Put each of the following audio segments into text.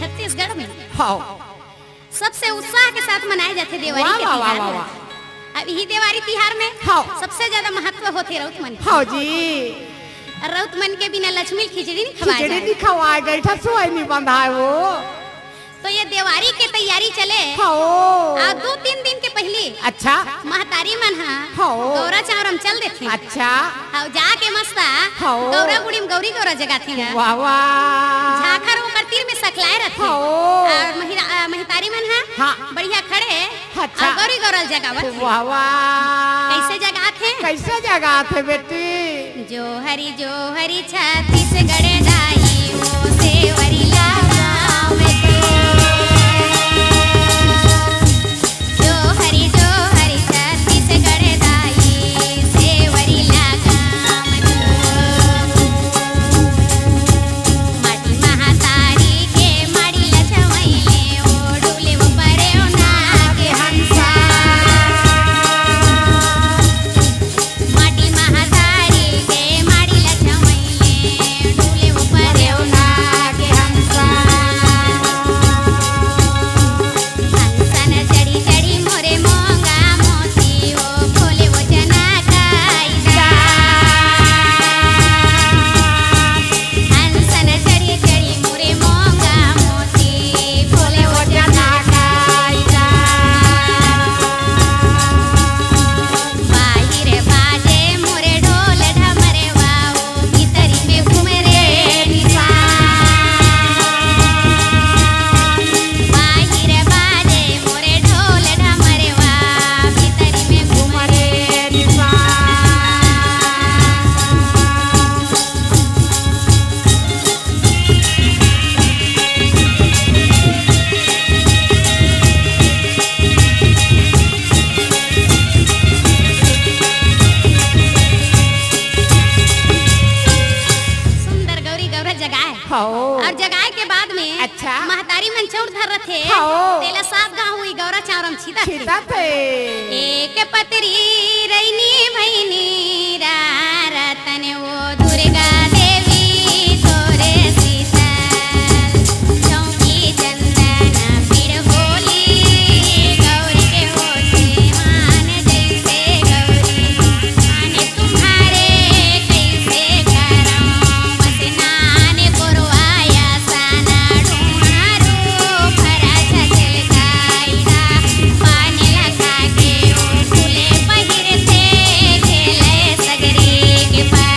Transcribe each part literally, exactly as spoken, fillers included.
छत्तीसगढ़ में हाँ। सबसे उत्साह के साथ मनाए जाथे देवारी वाह, के वाह, वाह, तिहार वाह, ला। वाह। अब इही देवारी तिहार में हाँ। सबसे ज्यादा महत्व होथे रउत मन के। हाँ जी। रउत मन के बिना लक्ष्मी ल खिचड़ी नहीं खवाए खिचड़ी जाए। नहीं खवाए, गैठा सोई नहीं बंधाए वो। तो ये देवारी के तैयारी चले। हाँ। आ, दो तीन दिन के पहली अच्छा। महतारी मन हा हाँ। गौरा चांवरा म चल देथे। अच्छा। हाँ, जाके मस्त हाँ। गौरा गुड़ी म गौरी गौरा जगाथे। वाह, वाह। झाखर ओकर तीर में सकलाए रथे। हाँ। आ, महिरा-, आ, महतारी मन हा हाँ। बढ़िया खड़े अच्छा। अउ गौरी गौरा ल जगावत हे। वाह, वाह। कैसे जगात हे? कैसे जगात हे बेटी? जो हरी, जो हरी छत्तीसगढ़ दाई, ओ सेवरी ला गाँव में तो। जो हरी, जो हरी छत्तीसगढ़ दाई, सेवरी ला गाँव में तो। माटी महतारी के माड़ी ल छवइले, ओ डुले ओ परे ओ नाग हंसा। माटी महतारी के माड़ी ल छवइले, डुले ओ परे ओ नाग हंसा। हंसन चढ़ी चढ़ी मोरे मोंगा मोती, ओ भोले ओ जना काई दा। हंसन चढ़ी चढ़ी मोरे मोंगा मोती, भोले ओ जना काई दा। बाहिर बाजे मोरे ढोल ढमरवा, ओ भीतरी में घूमे रे निशान। बाहिर बाजे मोरे ढोल ढमरवा, भीतरी में घूमे रे निशान। सुंदर गौरी गौरा जगाए। हाँ। अउ जगाए के बाद में अच्छा। महतारी मन चौंट धर रथे। हाँ। तेला सात घांव हुई गौरा चांवरा म छितत हे। छितत हे। एक पतरी रैनी भैनी रा रतन ओ दुर्गा देवी तोरे सीतल। चौकी चंदन पीड़ होली गौरी के होते मान जैसे गौरी। माने तुम्हारे कैसे करम बस नाने कोरवाया साना ढूंढारू फरा छछल काई दा। पानी लगा के ओ फूले पहिरथे, खेले सगरी के पार।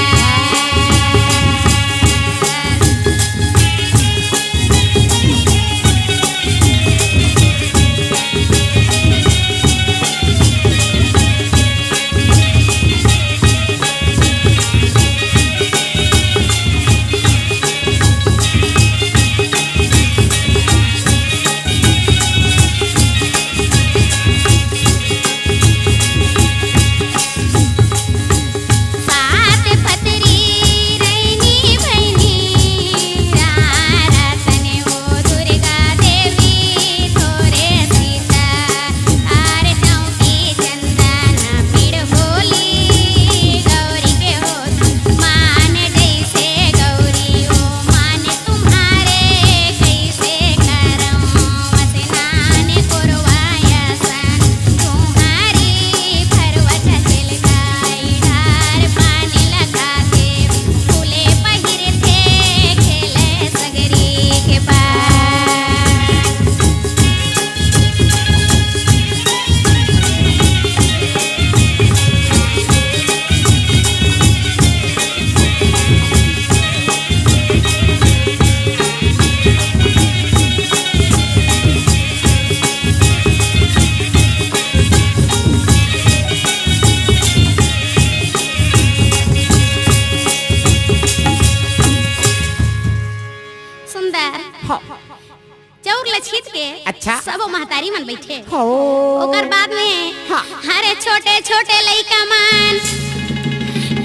सात पतरी रैनी भैनी रारा तने ओ दुर्गा देवी तोरे सीता। आर चौकी चंदन पीड़ होली गौरी के होत मान जैसे गौरी ओ मान तुम्हारे कैसे करम वसनान कोरवाया सन तुम्हारी फरवच तिलकाई ढार पानी लगाते फूले पहिरथे खेले सगरी के पार। सुंदर। हाँ। चौर ल छीत के अच्छा। सबो महतारी मन बइठे। हो। ओकर बाद में हाँ। हरे छोटे छोटे लइका मन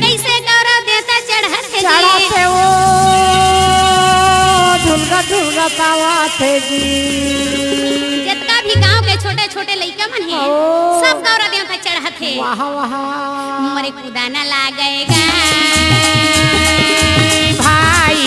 कइसे गौरा देवता चढ़त हे जी। चढ़त हे ओ, झुलका झुलका तावत हे जी। जतका भी गांव के छोटे छोटे लइका मन हे, ओ। सब गौरा देवता चढ़त हे। वाह, वाह। मोरे कुदा न लागेगा। भाई।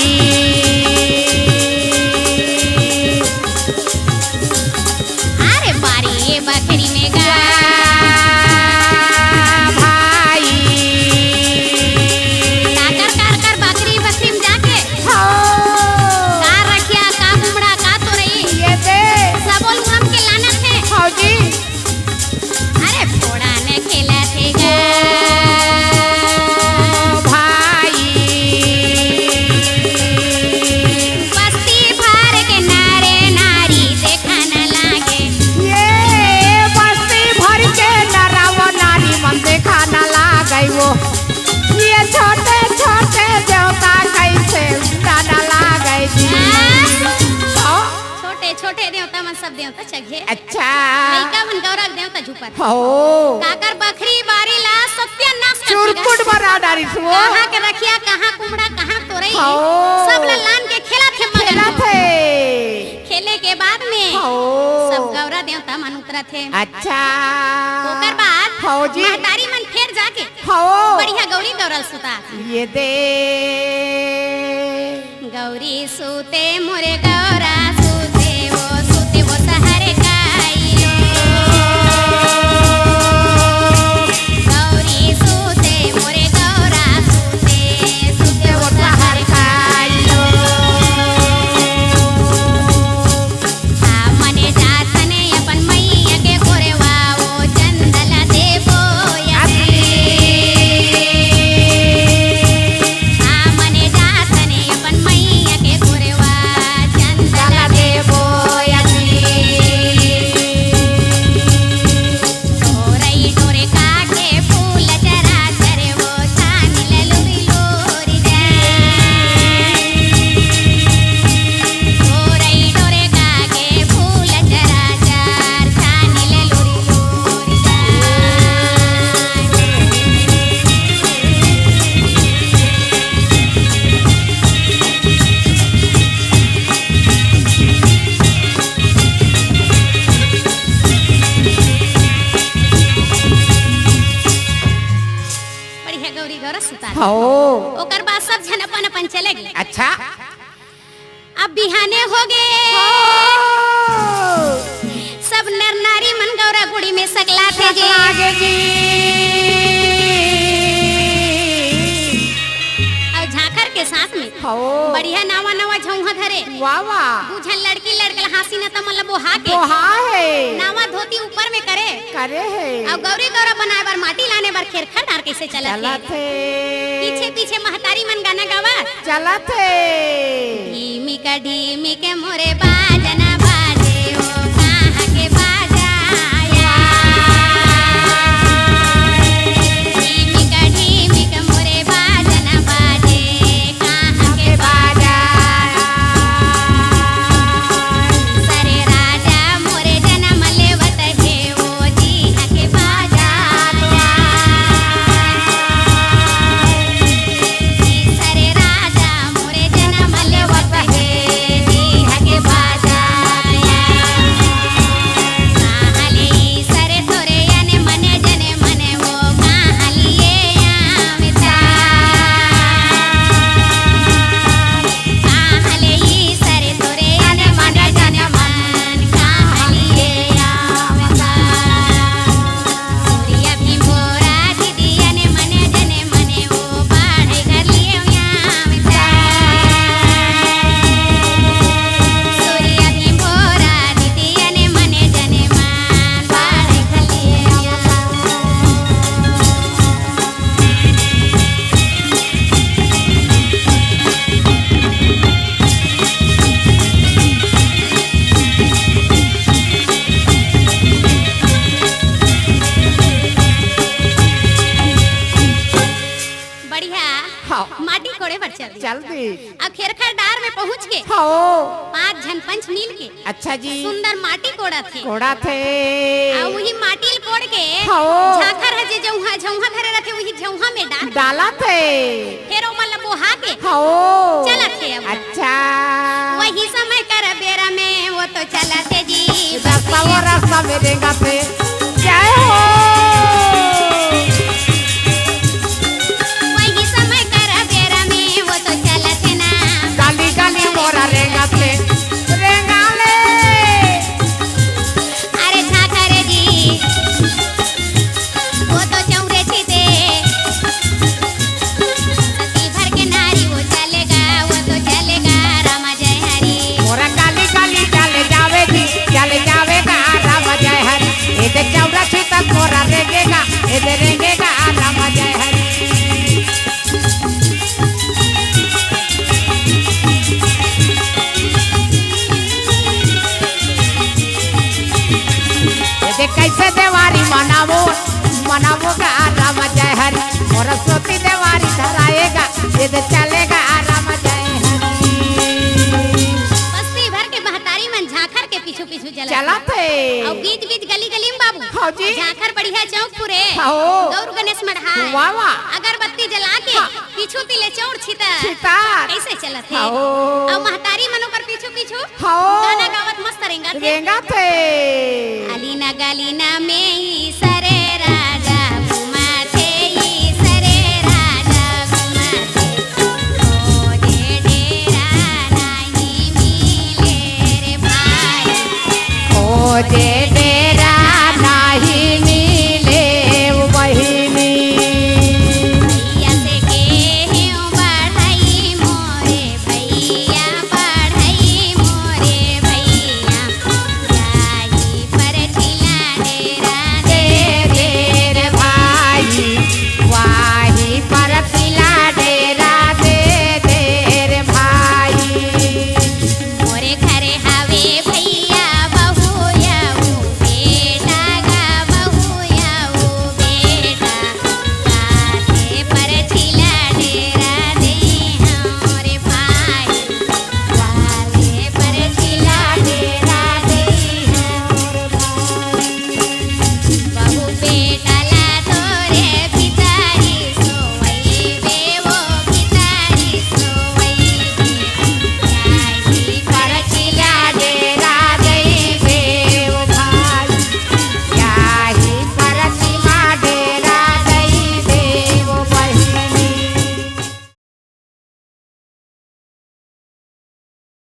सब देवता चघे। अच्छा। लइका मन गौरा के देवता झुपत। हो। काकर बखरी बारी ला सत्यानाश कर चुरपुट दिया। बना डारिस वो। कहाँ के रखिया, कहाँ कुमड़ा, कहाँ तोरई। हो। सब ला लान के खेलत हे मगन खेलत हो। हे। खेले के बाद में हो। सब गौरा देवता मन उतरत हे। अच्छा। ओकर बाद हो जी। महतारी मन फेर जाके हो। बढ़िया गौरी गौरा ल सुता। ये दे। गौरी सूते मोरे गौरा सूते, वो सूते वो सहर काइयो। गौरी सूते मोरे गौरा सूते, सूते वो सहर काइयो। आ मने जाथन अपन मैया के गोरवा, वो चंदा ला देबो या आ मने जाथन अपन मैया के गोरवा, चंदा ला देबो या तोरई टोरे काके फूल चरा चरे वो छानी ललुरी लोरी जा। टोरई टोरे काके फूल चरा चर छानी ललुरी लोरी जा। बढ़िया गौरी गौरा सुता दे। हो। ओकर बाद सब झन अपन अपन चले गे। अच्छा। अब बिहाने हो गे। हो। सब नर नारी मन गौरा गुड़ी में सकलाथे जी। सकलागे जी। अउ झांखर के साथ में हो। बढ़िया नवा नवा झौंहा धरे। वाह, वाह। दू झन लड़की लड़का ल हाँसी न त मन ल बोहा के। बोहा हे। नवा धोती ऊपर में करे। करे हे। अउ गौरी गौरा बनाए बर माटी लाने बर खेरखर डार कइसे चलत हे। चलत हे। पीछे पीछे महतारी मन गाना गावत। चलत हे। ढीमिक ढीमिक मोरे बाजना बाजे, ओ कहाँ के बाजा आय। ढीमिक ढीमिक मोरे बाजना बाजे, कहाँ के बाजा आय। सरे राजा मोरे जनम लेवत हे, ओ जी हके बाजा आय। सरे राजा मोरे जनम लेवत हे, जी हके बाजा आय। कहाँ ले सरे तोरे अने मने जने मने, ओ कहाँ लिए आवे ता। कहाँ ले ई सरे तोरे अने मन जने मन, कहाँ लिए आवे ता। सूर्य भी भोरा दीदी अने मने जने मने, ओ बाढ़े घर लिए आवे ता। सूर्य भी भोरा दीदी अने मने जने मन, बाढ़े घर लिए आवे ता। बढ़िया। हाँ। माटी कोड़े बर चल दी। चल दी। अब खेरखर डार में पहुँच के हाँ। पाँच झन पंच मिल के अच्छा जी। सुंदर माटी कोड़त हे। कोड़त हे। आ उही माटी ल कोड़ के हाँ। झांखर ह जे जौंहा, जौंहा धरे रथे, उही जौंहा में डाल डालत हे। फेर ओमन ल बोहा के हाँ। चलत हे अब। अच्छा। वही समय कर बेरा में वो तो चलत हे जी। रस्ता वो रस्ता में रेंगत हे। जय हो। वही समय कर बेरा में वो तो चलत हे ना। गाली गाली मोरा रेंगत हे। रेंगा ले। अरे झांखर जी, वो तो चौरे छिते। सती भर के नारी वो चलेगा, वो तो चलेगा, रामा जय हरी। मोरा गाली गाली चले जावे जी, चले जावेगा, रामा जय हरी। ए दे चौरा छिता मोरा रेंगेगा, ए दे रेंगेगा, रामा जय हरी। ए दे कैसे देवारी मनावो, मनावो गा राम जय हरी, मोर सोती देवारी धराएगा, ए दे चलेगा राम जय हरी। बस्ती भर के महतारी मन झांखर के पीछू पीछू चलत हे। चलत हे। अउ बीच बीच गली गली में बाबू। हाँ जी। झांखर बढ़िया चौक पुरे। हाँ। गौर गणेश मढ़ाए। वाह, वाह। अगरबत्ती जला के हाँ। पीछू तिले चौर छिता। छिता। कैसे चलत हे? हाँ। अउ महतारी मन ओकर पीछू पीछू हाँ। गाना गावत मस्त रेंगत हे। रेंगत हे। अली ना गली ना में ही